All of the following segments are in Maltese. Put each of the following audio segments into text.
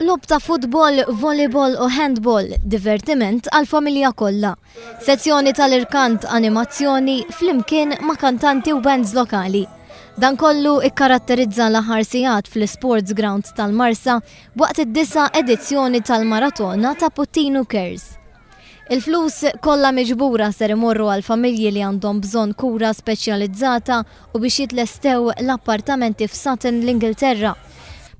Logħob ta' futbol, volleyball u handball, divertiment għall-familja kollha. Sezzjoni tal-irkant animazzjoni flimkien ma' kantanti u bands lokali. Dan kollu ikkaratterizza l-aħħar sigħat fl-Sports Ground tal-Marsa waqt id-disa' edizzjoni tal-Maratona ta' Puttinu Cares. Il-flus kollha miġbura ser imorru għal familji li għandhom bżonn kura speċjalizzata u biex jitlestew l-appartamenti f'Sutton l-Ingilterra.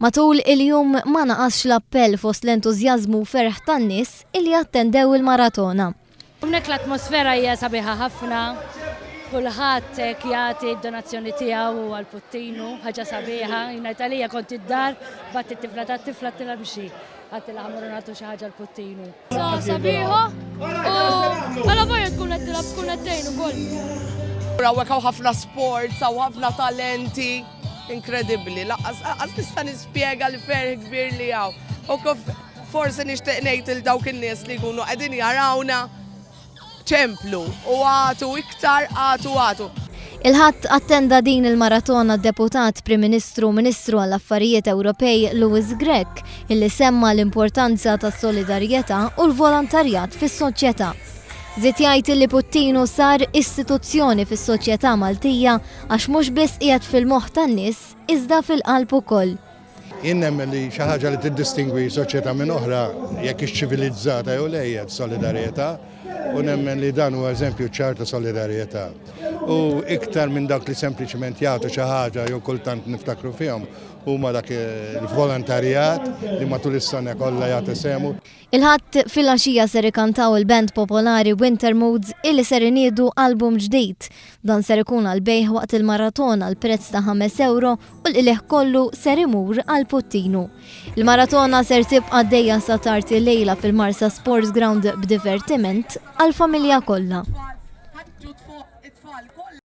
Matul il-jum ma naqasx l-appell fost l-entużjażmu u ferħ tan-nies illi attendew il-maratona. Hawnhekk l-atmosfera hija sabiħa ħafna, kulħadd hekk jagħti d-donazzjoni tiegħu għal Puttinu, ħaġa sabiħa. Jiena għalija kont id-dar, bgħatt it-tifla tat-tifla għedtilha mxi, għedtilha ħa mmorru nagħtu xi ħaġa l-Puttinu. Sabiħa u għala volja tkun qed tilgħab tkun qed tgħin ukoll. Hawnhekk hawn ħafna sports, hawn ħafna talenti inkredibbli. Lanqas nista' nispjega l-ferħ kbir li hawn. U kif forsi nixtieq ngħid il dawk in-nies li jkunu qegħdin jarawna ċemplu u agħtu iktar agħtu agħtu. Il-Ħadd attenda din il-maratona d-Deputat Prim Ministru u Ministru għall-Affarijiet Ewropej Louis Grech illi semma l-importanza tas-solidarjetà u l-volontarjat fis-soċjetà. Żied jgħid illi Puttinu sar istituzzjoni fis-soċjetà Maltija għax mhux biss qiegħed fil-moħħ tan-nies iżda fil-qalb ukoll. Jien nemmen li xi ħaġa li tiddistingwi soċjetà minn oħra jekk hix ċivilizzata jew le hija solidarjetà u nemmen li dan huwa eżempju ċar ta' solidarjetà. U iktar minn dawk li sempliċement jagħtu xi ħaġa jew kultant niftakru fihom huma dak il-volontarjat li matul is-sena kollha jagħti sehmu. Il-Ħadd filgħaxija ser ikantaw il-band popolari Winter Moods illi ser iniedu album ġdid. Dan ser ikun għall-bejgħ waqt il-maratona għal prezz ta' ħames ewro u l-qligħ kollu ser imur għal Puttinu. Il-maratona ser tibqa' għaddejja sa tard illejla fil-Marsa Sports Ground b'divertiment għall-familja kollha.